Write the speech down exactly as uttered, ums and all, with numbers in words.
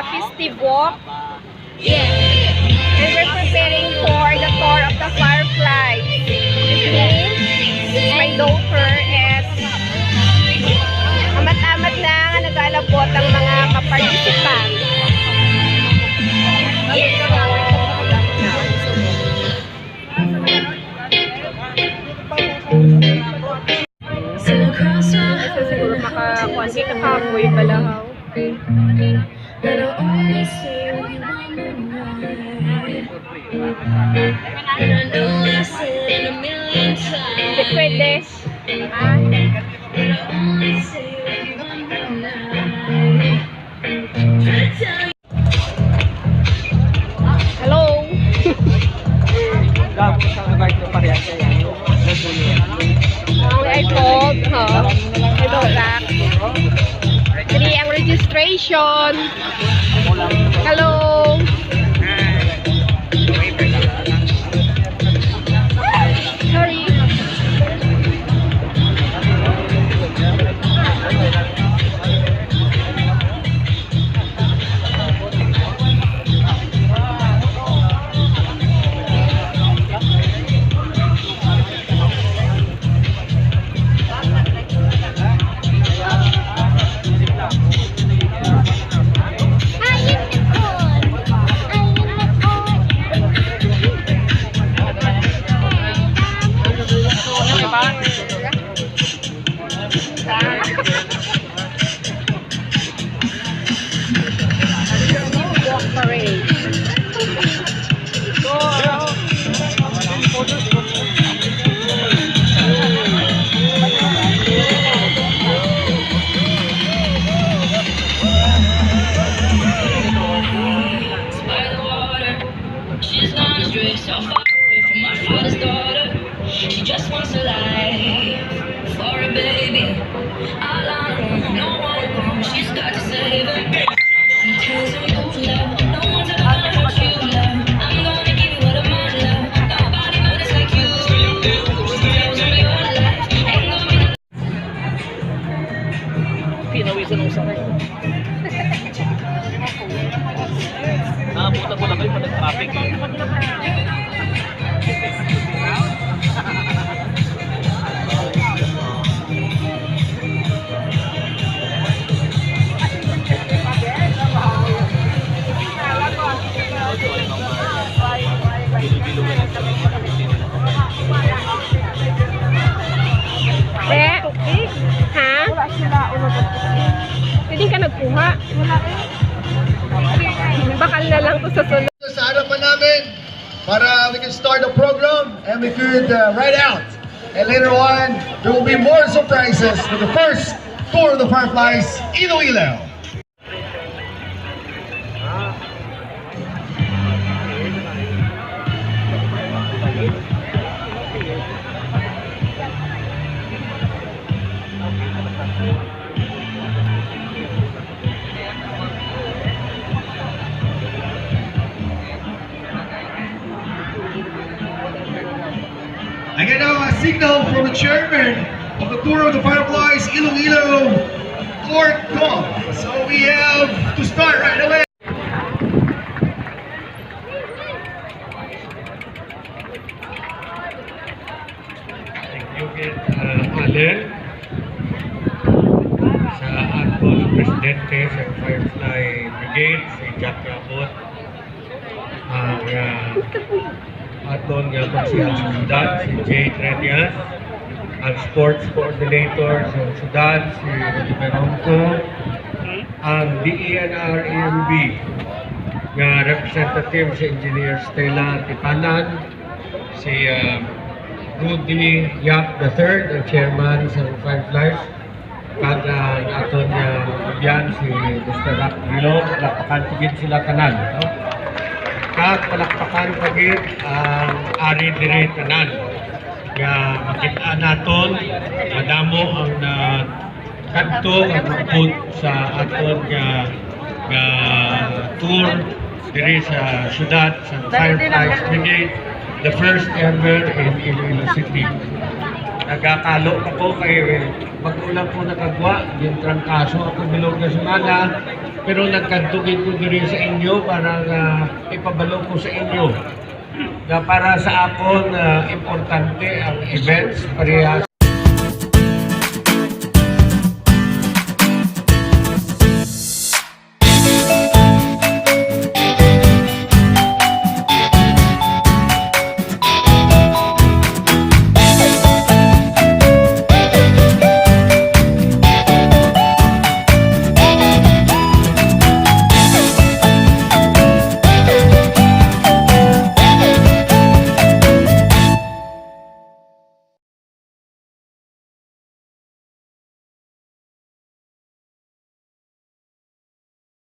Festive walk. And we're preparing for the tour of the fireflies. With me, my daughter, and amat-amat na nga nag-aalabot ang mga ka-participant. Siguro makakuan kay kakapoy balahaw. Pwede. Hello. Ang iPod, ha? Ito, rack. Dili ang registration. Hello. Sorry. She's gone astray, so far away from my father's daughter. She just wants a life for a baby. All on her own, no one to come. She's got to save her. She tells him, "No, love, no one's ever gonna hurt you, love. I'm gonna give you all of my love. Nobody matters like you." She tells him, "Your life ain't gonna be no." Pinawisan ang usa. Nakabuta ko lang kayo pag nag-traffic. Eh, ha? Hindi ka nagkuha? Bakal na lang to sa sunod. Sa harapan namin para we can start the program and we could uh, ride out. And later on, there will be more surprises with the first tour of the Fireflies, Iloilo. I get now a signal from the chairman of the Tour of the Fireflies, Iloilo, Court Call. So we have to start right away. Thank you, Kit, uh, Allen. Sa aton presidente sa Firefly Brigade, si Jack Yabot. Ang, uh, aton nga konsehal sa syudad, si Jay Treñas. Ang sports coordinator sa syudad, si Rudy Meronco. Ang D E N R E M B nga representative, si Engineer Stella Tipanan. Si, ah, Rudy Yap the third, ang chairman sa Fireflies. Kag ang aton nga abyan, si Mister Rock Grillo. Palakpakan pa gid sila tanan, no? Kag palakpakan pa gid ang ari diri tanan. Nga makita naton, madamo ang na kadto ang maabot sa aton nga, nga tour diri sa syudad sa Fireflies Brigade, the first ever in Iloilo City. Nagakalo ako kay bago lang ko nakagwa, yung trangkaso ako bilog nga semana, Pero nagkadto gid ko diri sa inyo para nga ipabalo ko sa inyo nga para sa akon, ah, importante ang events parehas